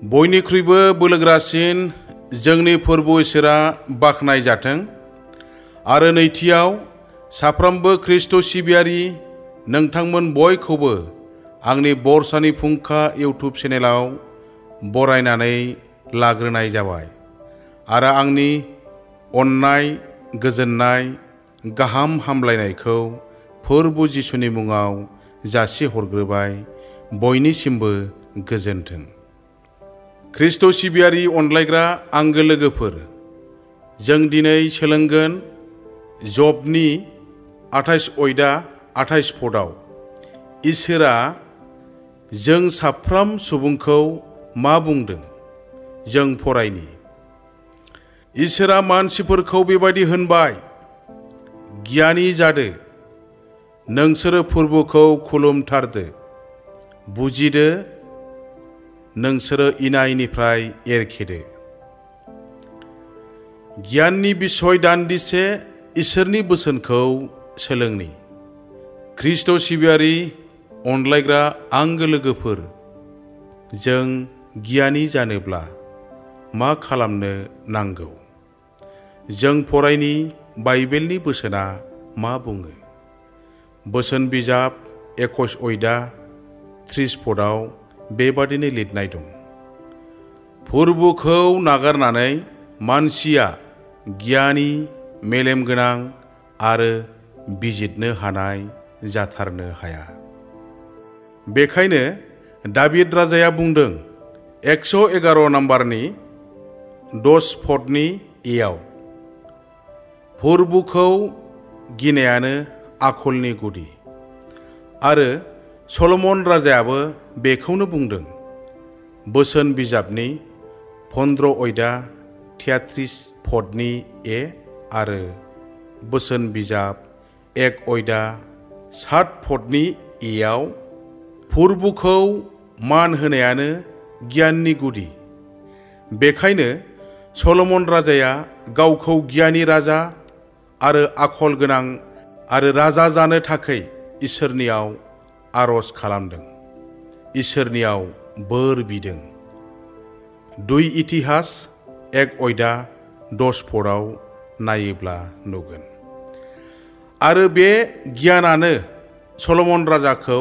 बयनिख्रुइबो बोलोग्रासिन जोंनि फोरबो इसोरा बाख्नाय जाथों। आरो नैथियाव साफ्रोमबो ख्रिस्ट' सिबियारि नोंथांमोन बयखौबो आंनि बरसानि फुंखा इउटुब चेनेलाव बरायनानै लाग्रोनाय जाबाय आरो आंनि अननाय, गोजोननाय, गाहाम हामलायनायखौ फोरबो जिसुनि मुङाव जासिहरग्रोबाय। बयनिसिमबो गोजोनथों। ख्रिस्ट' सिबियारि अनलायग्रा आंगो लोगोफोर, जों दिनै सोलोंगोन जबनि 28 अयदा 28 पदआव इसोरा जों साफ्रोम सुबुंखौ मा बुंदों जों फरायनि। इसोरा मानसिफोरखौ बेबायदि होनबाय, गियानि जादो, नोंसोरो फोरबोखौ खुलुमथारदो, बुजिदो, नोंसोरो इनायनिफ्राय एरखेदो। गियाननि बिसय दान्दिसे इसोरनि बोसोनखौ सोलोंनि। ख्रिस्ट' सिबियारि अनलायग्रा आंगो लोगोफोर, जों गियानि जानोब्ला मा खालामनो नांगौ? जों फरायनि बाइबेलनि बोसोना मा बुङो। बोसोन बिजाब 21 अयदा 30 पदआव बेबादिनो लिरनाय दं। फोरबोखौ नागारनानै मानसिया गियानि, मेलेम गोनां आरो बिजिरनो हानाय जाथारनो हाया। बेखायनो दाबिद राजाया बुंदों 111 नाम्बारनि 10 पदनि एआव, फोरबोखौ गिनायानो आखलनि गुदि। आरो सलमन राजायाबो बेखौनो बुंदों। बोसोन बिजाबनि 15 अयदा 33 पदनि ए आरो बोसोन बिजाब 1 अयदा 7 पदनि एआव, फोरबोखौ मान होनायानो गियाननि गुदि। बेखायनो सलमन राजाया गावखौ गियानि राजा आरो आखल गोनां आरो राजा जानो थाखाय इसोरनियाव आरज खालामदों, इसोरनियाव बोर बिदों। 2 इतिहास 1 अयदा 10 पदआव नायोब्ला नुगोन। आरो बे गियानानो सलमन राजाखौ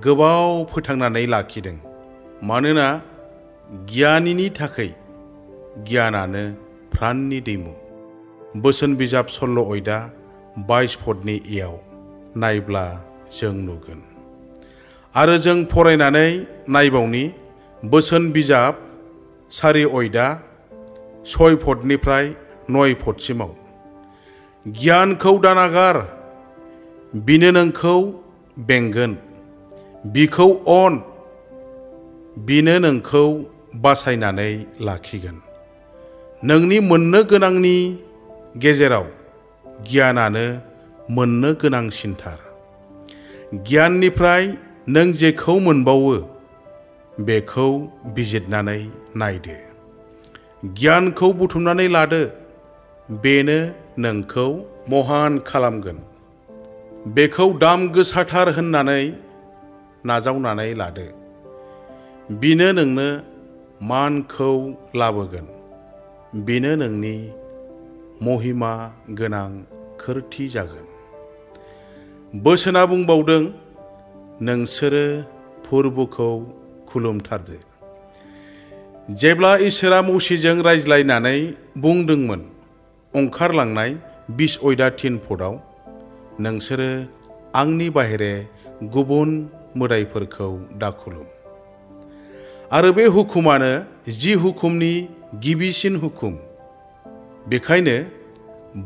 गोबाव फोथांनानै लाखिदों। मानोना गियानिनि थाखाय गियानानो प्राणनि दैमु। बोसोन बिजाब 16 अयदा 22 पदनि एआव नायब्ला जों नुगोन। आरो जों फरायनानै नायबावनि बोसोन बिजाब 4 अयदा 6 पदनिफ्राय 9 पदसिमाव, गियानखौ दानागार, बिनो नोंखौ बेंगोन, बिखौ अन, बिनो नोंखौ बासायनानै लाखिगोन। नोंनि मोननो गोनांनि गेजेराव गियानानो मोननो गोनांसिनथार। गियाननिफ्राय नों जेखौ मोनबावो बेखौ बिजिरनानै नायदो। गियानखौ बुथुमनानै लादो, बेनो नोंखौ महान खालामगोन। बेखौ दाम गोसाथार होननानै नाजावनानै लादो, बिनो नोंनो मानखौ लाबोगोन, बेनो नोंनि महिमा गोनां खोरथि जागोन। बोसोना बुंबावदों, नोंसोरो फोरबोखौ खुलुमथारदो। जेब्ला इसोरा मसेजों रायज्लायनानै बुंदोंमोन ओंखारलांनाय 20 अयदा 3 पदआव, नोंसोरो आंनि बाहेरे गुबुन मोदायफोरखौ दाखुलुम। आरो बे हुकुमानो 10 हुकुमनि गिबिसिन हुकुम। बेखायनो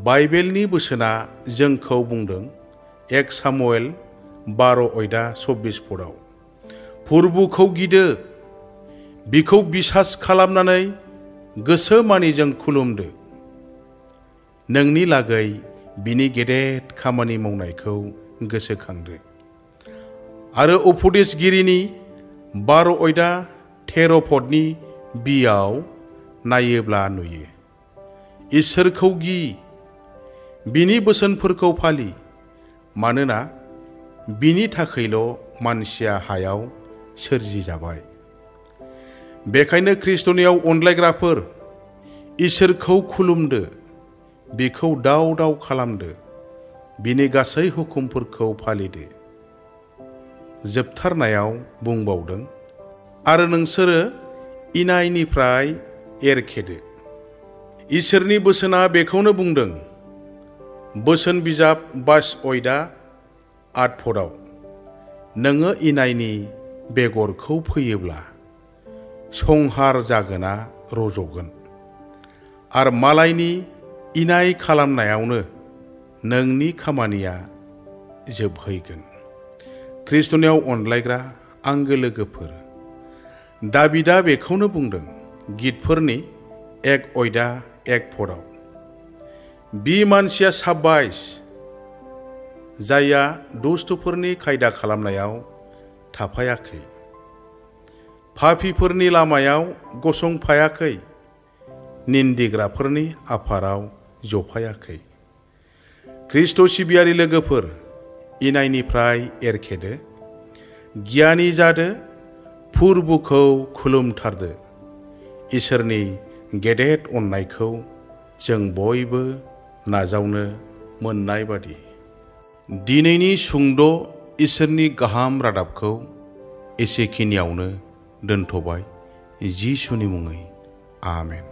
बाइबेलनि बोसोना जोंखौ बुंदों 1 सामुएल 12 अयदा 24 पदआव, फोरबोखौ गिदो, बिखौ बिसास खालामनानै गोसो मानिजों खुलुमदो। नोंनि लागै बिनि गेदेर खामानि मावनायखौ गोसोखांदो। आरो उपदेशगिरिनि 12 अयदा 13 पदनि बियाव नायोब्ला नुयो, इसोरखौ गि, बिनि बोसोनफोरखौ फालि, मानोना बिनि थाखायल' मानसिया हायाव सोरजि जाबाय। बेखायनो खृष्टनियाव अनलायग्राफोर, इसोरखौ खुलुमदो, बिखौ दाव दाव खालामदो, बिनि गासै हुकुमफोरखौ फालिदो। जोबथारनायाव बुंबावदों, आरो नोंसोरो इनायनिफ्राय एरखेदो। इसोरनि बोसोना बेखौनो बुंदों। बोसोन बिजाब 22:8 नोङो इनायनि बेगरखौ फोयोब्ला संहार जागोना रज'गोन, आरो मालायनि इनाय खालामनायावनो नोंनि खामानिया जोबहैगोन। खृष्टनियाव अनलायग्रा आंगो लोगोफोर, दाबिदा बेखौनो बुंदों गितफोरनि 1:1 बि मानसिया साबायस जायहा दुष्टफोरनि खायदा खालामनायाव थाफायाखै, पापीफोरनि लामायाव गसंफायाखै, निन्दिग्राफोरनि आफाराव जफायाखै। खृष्ट सिबियारि लोगोफोर, इनायनिफ्राय एरखेदो, गियानि जादो, फोरबोखौ खुलुमथारदो। इसोरनि गेदेर अननायखौ जों बयबो नाजावनो मोननाय बादि। दिनैनि सुंद' इसोरनि गाहाम रादाबखौ एसेखिनियावनो दोनथ'बाय। जिसुनि मुङै आमेन।